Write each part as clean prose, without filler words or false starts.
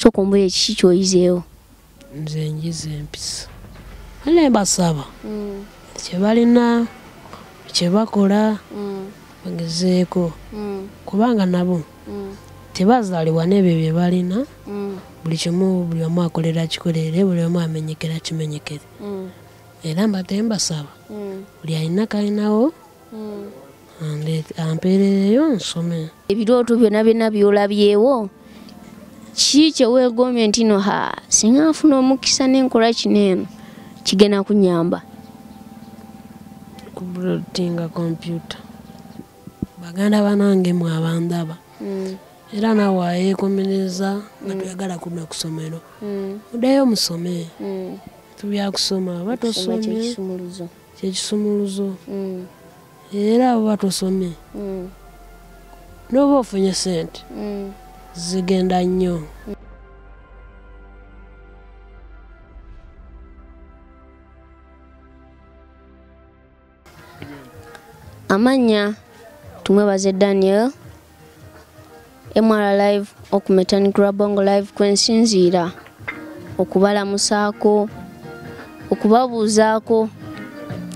Sooka ombuulire kiki ky'oyizeewo. Nze njize empisa. Naye mbasaba kye balina kye bakola bagezeeko, kubanga nabo tebazaalibwa n'ebyo bye balina. Buli kimu buli omu akolera kikolere, buli omu amenyekera kimenyekere. Era mbadde mbasaba buli alina kalinawo ampeerereyo nsome. Ebirooto byonna byonna by'olabyewo, ki kye weegombye nti no ha singa nfuna omukisa n'enkola kino eno kigenda kunnyamba? Kubulotinga kompyuta. Baganda banange mwe abandaba, era naawe ayeekomereza nga toyagala kudda ku ssomero, muddeyo musome. Tubyakusoma oba tosomye kyekisumuluzo. Era oba tosomye n'oba ofunye ssente zigenda nnyo. Amannya tumwebaze Daniel, MR Live okumetandikira Bongo Live kwensinziira okubalamusaako, okubabuuzaako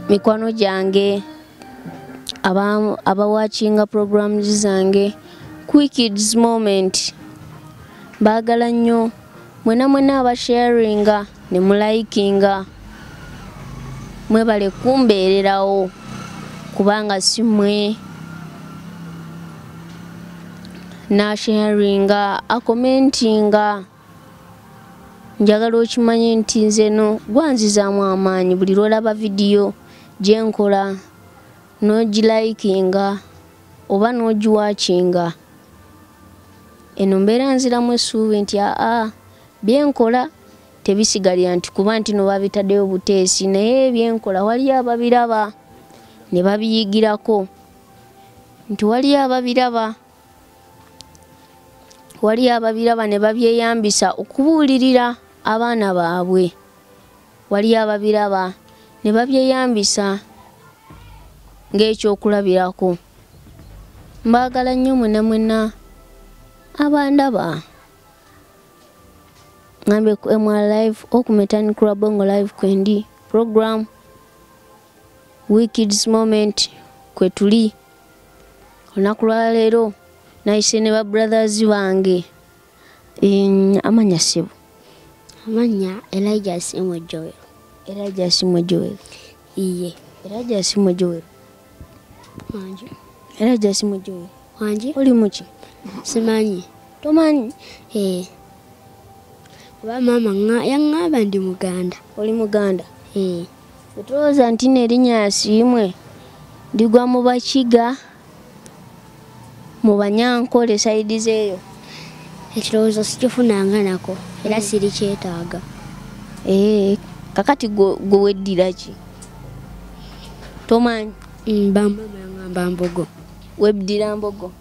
mikwano gyange abawakinga programs zange Quick Kids Moment. Baagala nnyo mwena mwena abasharinga ne mulikinga, mwebale kumbeererawo kubanga si mmwe nasharinga akomentinga. Njagala okimanye nti nze no gwanzizaamu amaanyi buli lw'olaba vidiyo gye nkola n'ogilikinga oba n'ogiwakinga. Eno mbeera nziramu essuubi nti aa bye nkola tebisigalira nti kuba nti no babitaddeyo buteesi, naye bye nkola waliyo ababiraba ne babiyigirako, nti waliyo ababiraba, waliyo ababiraba ne babyeyambisa okubuulirira abaana baabwe, waliyo ababiraba ne babyeyambisa ng'ekyokulabirako. Mbaagala nnyo mwenna mwenna abandaba. Ngambye ku MR Live okumetandikira Bongo Live kwendi program We Kids Moment kwe tuli. Olunaku lwaleero nayise ne ba brothers bange. Amannya ssebo? Amannya Elijah Simwe Joel. Elijah Simwe Joel. Iye. Elijah Simwe Joel. Wangi. Elijah Simwe Joel. Wangi. Oli muki? Simanyi. Tomanyi? Eh. Kuba maama yaŋŋamba ndi Muganda. Oli Muganda? Eh. Otulowooza nti nno erinnya Asiimwe ligwa mu Bakiga, mu Banyankole sayidi z'eyo? Ekirowoozo sikifunanga nako era sirikyetaaga. Kakati gwe weddira ki? Tomanyi? Maama yaŋŋamba Mbogo. Weddira Mbogo?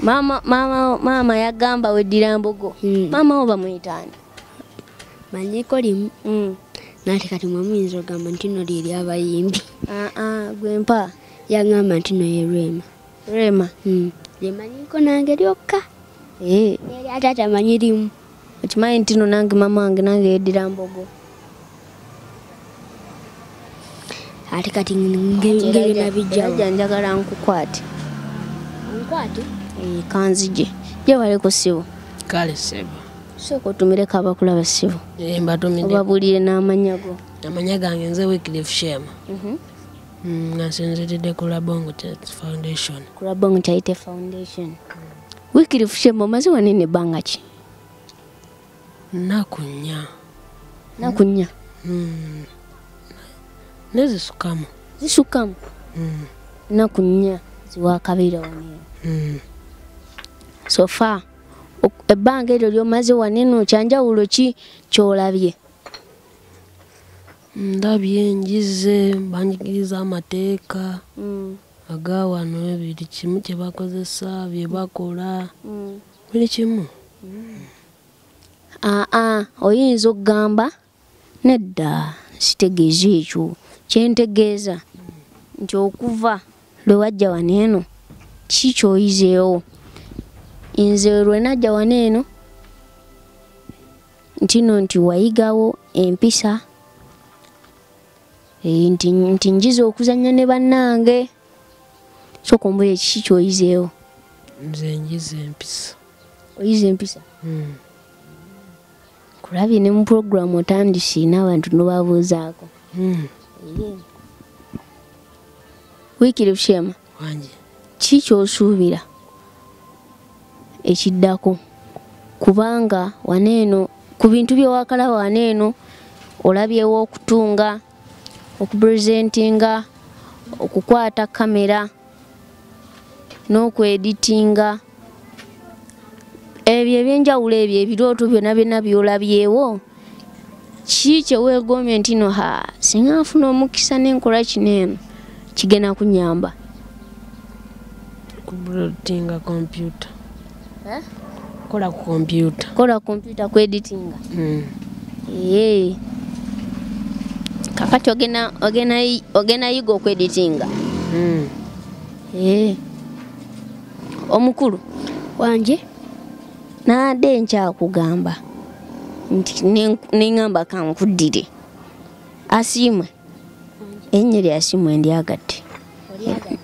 Maama yagamba weddira Mbogo. Maama wo bamuyita ani? Manyiiko limu. Nate kati mwe muyinza okugamba nti nno lye ly'abayimbi. Gwe mpa. Yaŋŋamba nti nno ye Rema. Rema? Lye manyiiko nange lyokka. N'erya taata manyi limu. Okimanyi nti nno nange maama wange nange yeddira Mbogo. Ate kati ngeri nabijjawo. Elijah njagala nkukwate. Nkwate? Kanzije. Gyebaleko ssebo. Kale ssebo. Sooka otumireko abakulaba ssebo. Mbatumidde. Obabuulire n'amannya go. Amannya gange nze Wycliffe Shema. Nga nsinziridde ku Rabongo Charity Foundation. Ku Rabongo Charity Foundation. Wycliffe Shema omaze wanene ebbanga ki? Nnaku nnya. Nnaku nnya? Nezisukkamu. Zisukkamu? Nnaku nnya ziwakabeera wano. So far ebbanga eryo ly'omaze wano kyanjawulo ki ky'olabye? Ndabye njize banjigiriza amateeka aga wano, buli kimu kye bakozesa, bye bakola, buli kimu. Oyinza okugamba nedda sitegeeza ekyo. Kye ntegeeza nti okuva lwe wajja wano eno ki ky'oyizeewo? Nze lwe najja wano eno ntino nti wayigawo empisa, nti njize okuzannya ne bannange. Sooka ombuulire kiki ky'oyizeewo. Nze njize empisa. Oyize empisa? Kulabye ne mu pulogulaamu otandise n'abantu n'obabuuzaako. Wycliffe Shema, ki ky'osuubira ekiddako? Kubanga wano eno ku bintu bye waakalaba wano eno olabyewo okutunga, okupurezentinga, okukwata kamera n'okweditinga. Ebyo ebyenjawulo ebyo ebirooto byonna byonna by'olabyewo, ki kye weegombye nti no ha singa nfuna omukisa n'enkola kino eno kigenda kunnyamba? Kubulotinga kompyuta. Kola ku kompyuta. Kola kompyuta kweditinga. Kakati ogenda yiga okweditinga. Omukulu wanje nadde nkyakugamba nti neŋŋamba kankuddire. Asiimwe erinnya lya Asiimwe ndyagadde.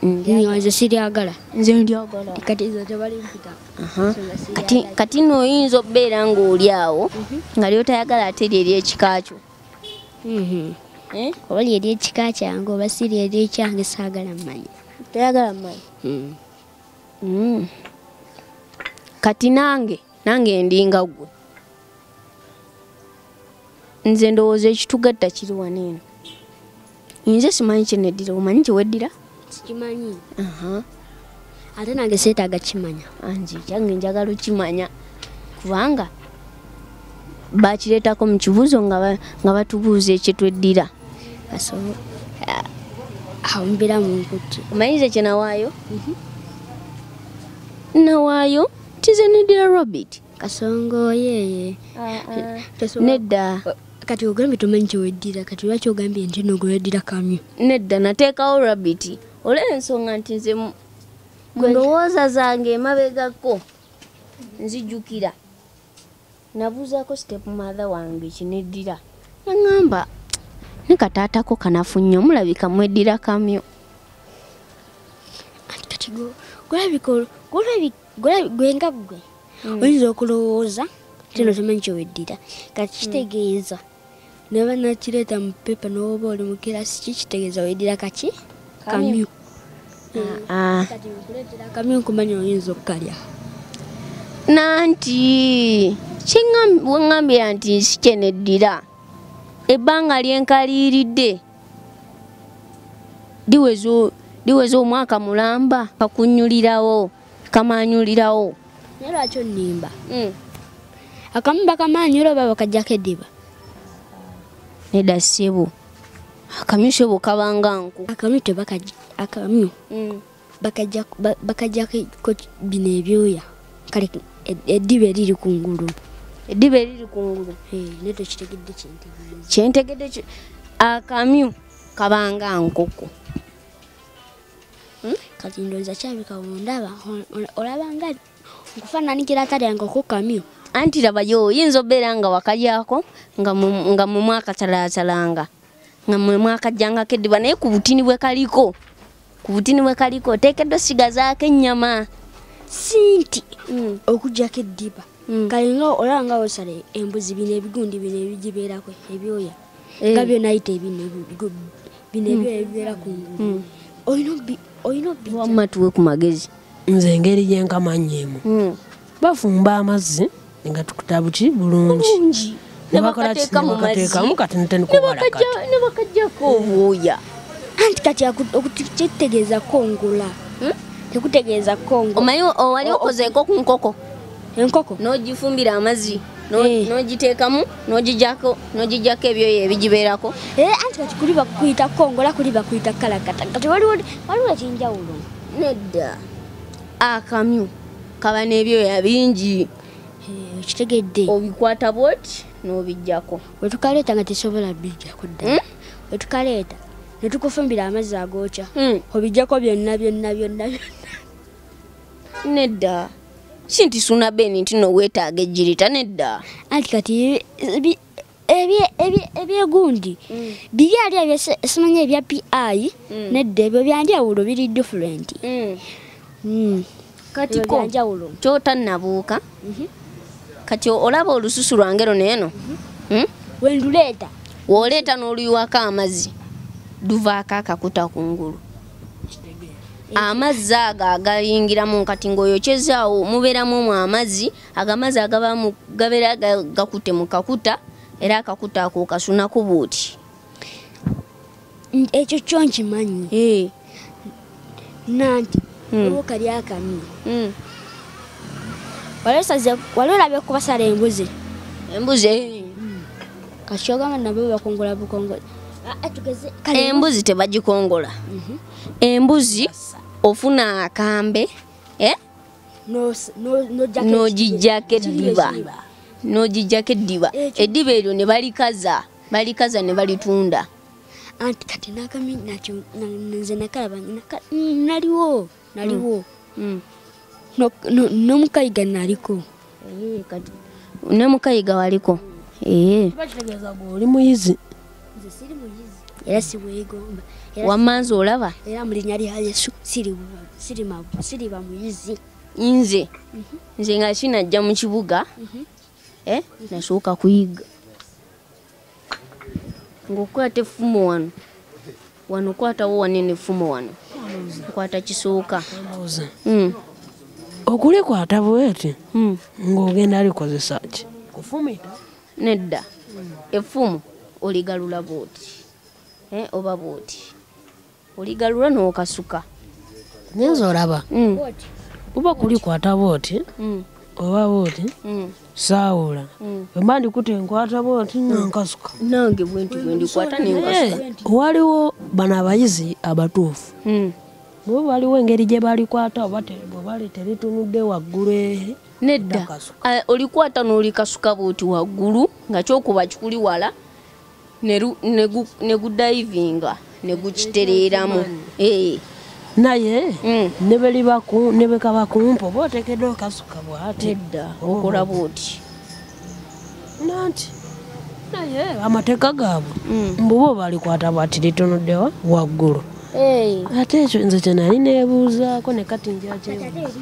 Nze siryagala. Nze ndyagala. Kati nze tebalimpita. Kati nno oyinza okubeera ng'oli awo nga ly'otayagala ate lye ery'ekika kyo. Oba lye ery'ekika kyange oba si lye ery'ekyange saagala mmanya. Toyagala mmanya? Kati nange ndinga ggwe. Nze ndowooza ekitugatta kiri wano eno. Nze simanyi kye neddira, omanyi kye weddira? Sikimanyi. Ate nange seetaaga kimanya. Nze kyange njagala okimanya kubanga bakireetako mu kibuuzo nga batubuuza ekyetweddira. Awo mbeera mu nkutte. Omanyi nze kye nawaayo? Nawaayo nti nze neddira Robert. Kasongo yeeye. Nedda. Kati ogambye tomanyi kye weddira, kati lwaki ogambye nti nno gwe weddira kamyu? Nedda, nateekawo Robert olw'ensonga nti nze mu ndowooza zange emabegako nzijjukira nabuuzaako step mother wange kineddira, naŋŋamba ne kataatako kanafu nnyo mulabika mweddira kamyu. Kati gulabika gwe nga ggwe oyinza okulowooza nti nno tomanyi kye weddira, kati kitegeeza neba nakireeta mu pepa n'oba oli mu kirasi ki kitegeeza weddira kaki? Kamyu. Kati nkuleetera akamyu nkumanya oyinza okukalya. Nanti weŋŋambira nti si kye neddira, ebbanga lyenkaliiridde liweza omwaka mulamba kakunnyulirawo kamanyulirawo. Naye lwaki onnimba? Akamu bakamanyula oba bakaggyako eddiba? Nedda ssebo, akamyu ssebo kabanga nku. Akamyu akamyu bakaggyako bino ebyoya, kale eddiba eriri kungulu. Eddiba eriri kungulu. Naye tokitegedde kyentegeeza. Kyentegedde akamyu kabanga nkoko. Kati ndowooza kirabika bw'ondaba olaba nga nkufaananikira atalya nkoko kamyu. Anti labayo oyinza obeera nga wakalyako nga mwe mwakasalaasalanga nga mwe mwakaggyangako eddiba, naye ku butini bwe kaliko oteekeddwa osigazaako ennyama. Si nti okuggyako eddiba kale nga olaba nga wosala embuzi bino ebigundi bino ebigibeerako ebyoya nga byonna ayita bino ebyoya ebibeera kungulu olina obijja. Wamma tuwe ku magezi. Nze engeri gye nkamanyeemu bafumba amazzi nga tukuta buki bulungi ne bakateekamu kati ne bakaggyako obwoya. Anti kati kitegeeza kongola. Tekutegeeza kongo. Omanyi wali okozeeko ku nkoko? Enkoko n'ogifumbira amazzi n'ogiteekamu n'ogiggyako ebyoya ebigibeerako. Anti kati kuli bakuyita kongola, kuli bakuyita kalakata. Kati waliwo ekyenjawulo. Nedda, akamyu kaba n'ebyoya bingi. Okitegedde. Obikwata bw'oti n'obiggyako. Wetukaleeta nga tesobola bijjako ddala. Wetukaleeta ne tukufumbira amazzi agookya obiggyako byonna byonna byonna byonna. Nedda, Si nti Ssuuna Ben nti no weetaaga ejjirita nedda. Anti kati ebyegundi biri ali ebyesimanya ebya PI nedda ebyo byanjawulo biri different. Kati ko kyotannabuuka kati olaba olususu lwange luno eno wenduleeta w'oleeta n'oluyiwako amazzi luvaako akakuta kungulu. Amazzi ago agayingiramu kati ng'oyokyezaawo mubeeramu omwo amazzi ago amazzi agabamu gabeera gakutte mu kakuta era akakuta ako okasunako bw'oti. Ekyo kyo nkimanyi. Nanti olwo kali akamyu. Wali olabye kubasala embuzi? Embuzi? Kati ogamba nabo bakongola bukongola. Embuzi tebagikongola. Embuzi ofuna akambe n'ogiggyako eddiba. N'ogiggyako eddiba. Eddiba eryo ne balikaza, balikaza ne balitunda. Anti kati n'akamyu nakyo nze nakalaba naliwo naliwo. N'omukayiga naliko. Kati ne mukayiga waliko. Kiba kitegeeza gwe oli muyizi. Nze siri muyizi era siweegomba. Wammanzi olaba? Era mu linnya lya Yesu siriba muyizi. Nze nze nga sinajja mu kibuga nasooka kuyiga. Ng'okwata effumu wano wano kwatawo wanene effumu wano nkwata kisooka. Okulikwata bweti ng'ogenda likozesa ki? Kufumita? Nedda. Effumu oligalula bw'oti oba bw'oti oligalula n'okasuka. Nze olaba oba kulikwata bw'oti oba bw'oti saawula. Bwe mba ndikutte nkwata bw'oti nga nkasuka. Nange bwe nti bwe ndikwata ne nkasuka. Waliwo bano abayizi abatuufu. Bo waliwo engeri gye balikwata oba bwe bali teritunudde waggulu eri. Nedda. Olikwata n'olikasuka bw'oti waggulu nga kyokuba kikuli wala ne gudayivinga ne gukitereeramu. Naye ne bwe kaba kumpi oba oteekeddwa okasuka bw'ati. Nedda okola bw'oti. Nanti naye amateeka gaabwe mbu bo balikwata bw'ati litunudde wa waggulu. Ate ekyo nze kye nali neebuuzaako ne kati njakyebuuza.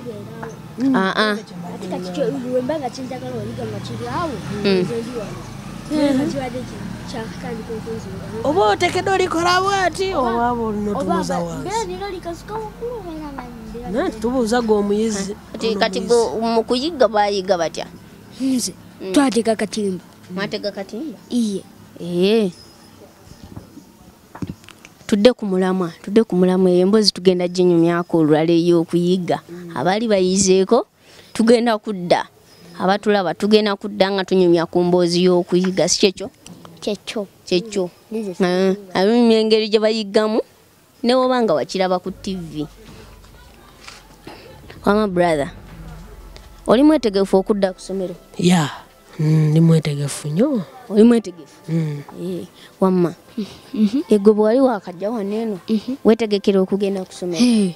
Ate kati kyo bwe mba nga kyenjagala oyiga nga kiri awo nze ndi wano. Nga kibadde kyakatandika okunzunga. Oba oteekeddwa olikola bw'ati oba n'otubuuza wansi. Mbeera nina olikasuka waggulu oba nga mbeera. Nanti tubuuza gwe omuyizi. Kati mu kuyiga baayiga batya? Nze twatega katimba. Mwatega katimba? Iye. Tudde ku mulamwa, tudde ku mulamwa eyo emboozi tugenda ginyumyako olulala ey'okuyiga. Abaali bayizeeko tugenda kudda. Abatulaba tugenda kudda nga tunyumya ku mboozi y'okuyiga, si kyekyo? Kyekyo. Kyekyo. Abinyumya engeri gye bayigamu ne bw'oba nga wakiraba ku TV. Wama brother, oli mwetegefu okudda ku ssomero? Ya, ndi mwetegefu nnyo. Oli mwetegefu? Wamma, egwe bwe wali waakajja wano eno weetegekera okugenda ku ssomero?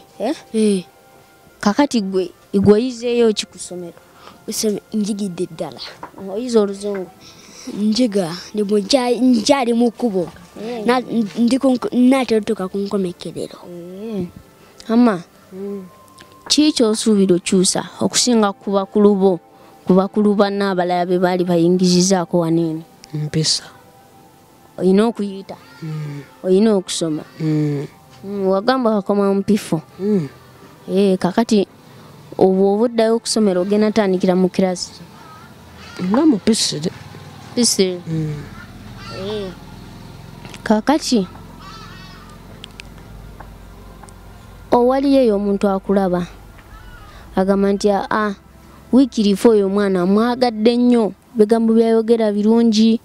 Kakati gwe oyizeeyo ki ku ssomero? Njigidde ddala. Oyize oluzungu? Njiga, nkyali mu kkubo. Naatera otuuka ku nkomekerero. Amma, ki ky'osuubira okyusa okusinga ku bakulu bo, ku bakulu banno abalala be baali bayingizizaako wano eno? Mpisa. Olina okuyita? Olina okusoma? Wagamba wakoma mu P4. Kakati obwo oba oddayo okusomera ogenda tandikira mu kirasi ki? Nga mu P3. P3? Kakati owaliyo eyo omuntu akulaba agamba nti wiikirifu oyo omwana mwagadde nnyo, ebigambo by'ayogera birungi,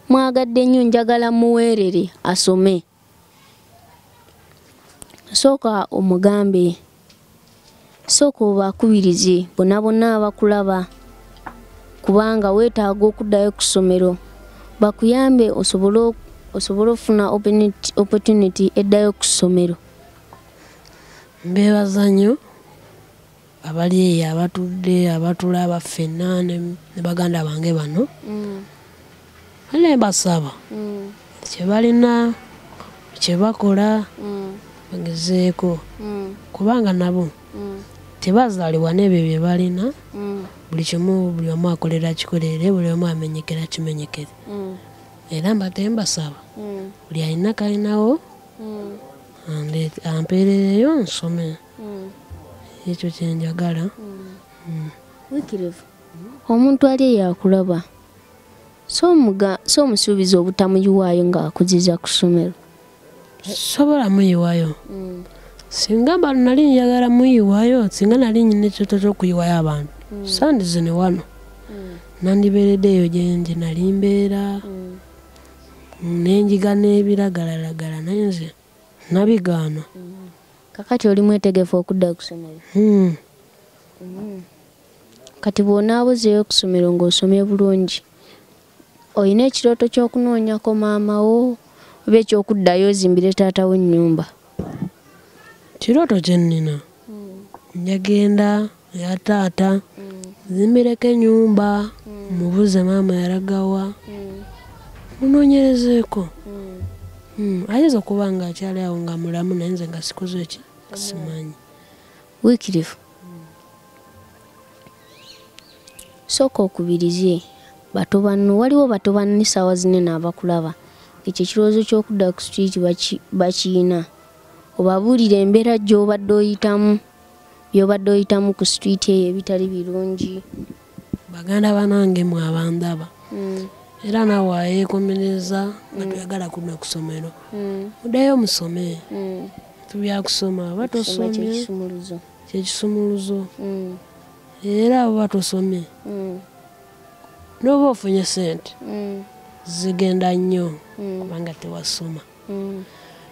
mwagadde nnyo njagala muweerere asome. Sooka omugambe, sooka obakubirize bonna bonna abakulaba kubanga weetaaga okuddayo ku ssomero bakuyambe osobole okufuna opportunity eddayo ku ssomero. Mbeebaza nnyo Abali eyo abatudde abatulaba ffenna ne baganda bange bano. Bane mbasaba kye balina kye bakola bagezeeko kubanga nabo tebazaalibwa n'ebyo bye balina. Buli kimu buli omu akolera kikolere, buli omu amenyekera kimenyekere. Era mbadde mbasaba buli alina kalinawo ampeerereyo nsome. Ekyo kye njagala. Wycliffe, omuntu ali eyo akulaba so omusuubiza obutamuyiwaayo ng'akuziza ku ssomero. Sobola muyiwayo. Singa bano nali njagala muyiwayo, singa nali nnyina ekyoto ky'okuyiwayo abantu, sandize ne wano. Nandibeeredde eyo gye nali mbeera, nenjiga n'ebiragalalagala naye nze nabigaana. Kakati oli mwetegefu okudda ku ssomero? Kati bw'onaabuzeeyo ku ssomero ng'osomye bulungi, olina ekirooto ky'okunoonyako maama wo oba eky'okuddayo ozimbire taata wo ennyumba? Kirooto kye nnina, njagenda ya taata nzimbireko ennyumba, mubuuze maama yalagawa, munoonyerezeeko. Ayinza okuba nga akyali awo nga mulamu naye nze nga sikoze ki simanyi. Wycliffe, sooka okubirize bato banno, waliwo bato banno essaawa zinene abakulaba ekyo ekirowoozo ky'okudda ku street bakiyina, obabuulire embeera gy'obadde oyitamu, by'obadde oyitamu ku street eyo ebitali birungi. Baganda banange mwe abandaba, era naawe ayeekomereza nga toyagala kudda ku ssomero, muddeyo musome. Tubyakusoma oba tosomye kyekisumuluzo, era oba tosomye n'oba ofunye ssente zigenda nnyo kubanga tewasoma.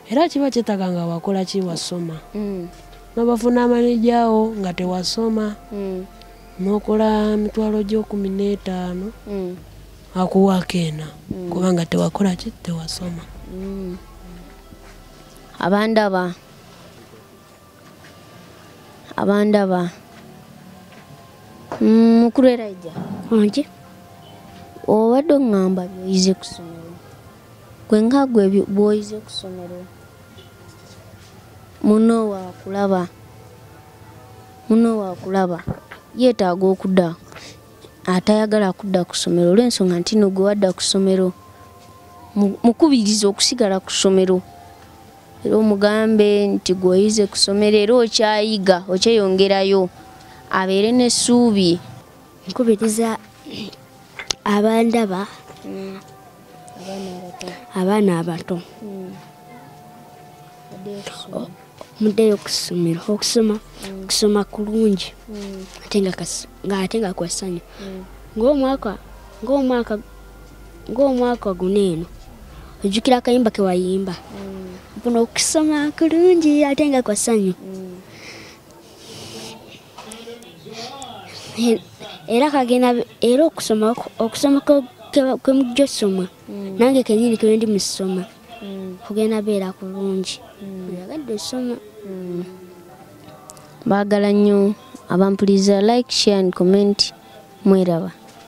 Era kiba kyetaaga nga wakola ki wasoma, n'obafuna amanejaawo nga tewasoma, n'okola emitwalo gyo 15 akuwaako ena kubanga tewakola ki tewasoma. Abandaba mukulu Elijah, Wangi? Obadde oŋŋamba by'oyize ku ssomero, gwe nga gwe bw'oyize ku ssomero munno waakulaba yeetaaga okudda, atayagala kudda ku ssomero olw'ensonga nti nno gwe wadda ku ssomero mukubirize okusigala ku ssomero, era omugambe nti gw'oyize ku ssomero era okyayiga okyeyongerayo, abeere n'essuubi. Nkubiriza abandaba abaana abato muddeyo ku ssomero, okusoma kulungi ate nga kwa ssanyu. Ng'omwaka guno eno ojjukira akayimba ke wayimba, mpono okusoma kulungi ate nga kwa ssanyu. Era kagenda era okusoma kwe mujja osoma, nange kennyini kwe ndi musoma kugenda beera kulungi, oyagadde osoma. Baagala nnyo abampuliza, like, share and comment. Mweraba.